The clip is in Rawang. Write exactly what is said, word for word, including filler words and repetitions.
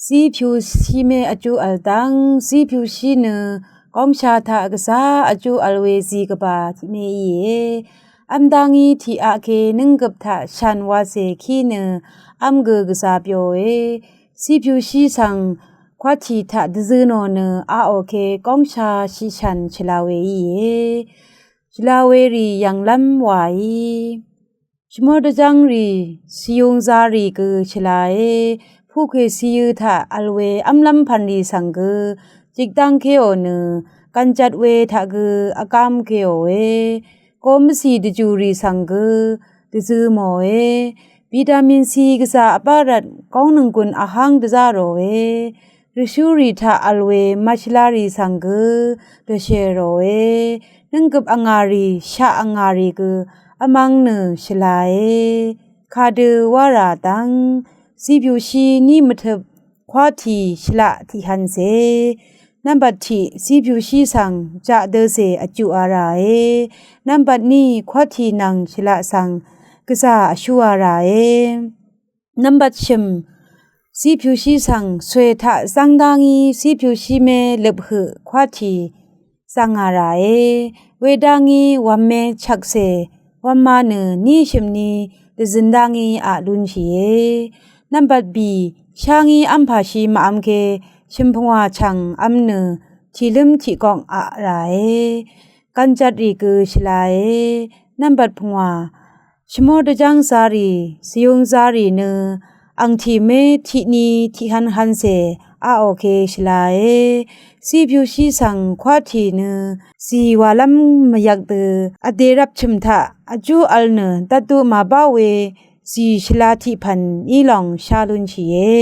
Zípyushí mé vjú vl dv́ng, zípyushí nø góngsha taq gvzá vjú vl we zí gvbà tiq mé íe. V́m dá ngí tiq aqke nǿnggøp taq shàn wacè kí nø v́m gø gvzá pyoe. Zípyushí svng kwátì taq dvzø nò nø aqòke góngsha shiqshàn shvla we íe. Shvla werì yv̀nglv́m wàí. Shvmór dvjv́ngrì, shvyung zarì gø shvlae, puqkè svyø̄ taq vl we v́mlv́m pv̀nrì svng gø jikdv́ngkeò nø, gv̀njvt we taq gø vgámkeòe, gomvcì dvjùrì svng gø dvzø mòe, vitamin C gvzà vbá rvt góngnønggùn vháng dvzá ròe, rvshúrì taq vl we màshvlarì svng gø dvshè ròe, nǿnggøp vngàrì, shaq vngàrì gø vmvng nø shvlae. Kadø wá rà dv́ng, zípyushí ní mvtøp kwátì shvlaq tiq hvncè. Nvmbat tiq, zípyushí svng jaq døcè vjuqà ràe. Nvmbat ní, kwátì nvng shvlaq svng gvzà vshúà ràe. Nvmbat shø̀m, zípyushí svng cwè taq zv́ng dá ngí zípyushí mé løphøq kwátì zv̀ngà ràe. Wedá ngí wv̄m mé chvkcè wv̄ma nø ní shø̀mni dvzøn dá ngí aq lúnshìe. Nvmbat bì, shá ngí v́mpàshi màvmke shø̀mpvngwà chv̀ng v̄m nø tìlǿm tiqgok aq ràe. Gv̀njvtrì gø shvlae. Nvmbat pvngwà, shvmór dvjv́ng zarì, svyung zarì nø angtì mé tiqni tiqhv̄n hv̄ncè aqòke shvlae. Zípyushí svng kwátì nø zì wàlv́m mvyvk dø vdè rvpchø̀m taq vjú vl nø dvtduq màbá we zì shvla tiq pv̀n í lòng shá lúnshìe.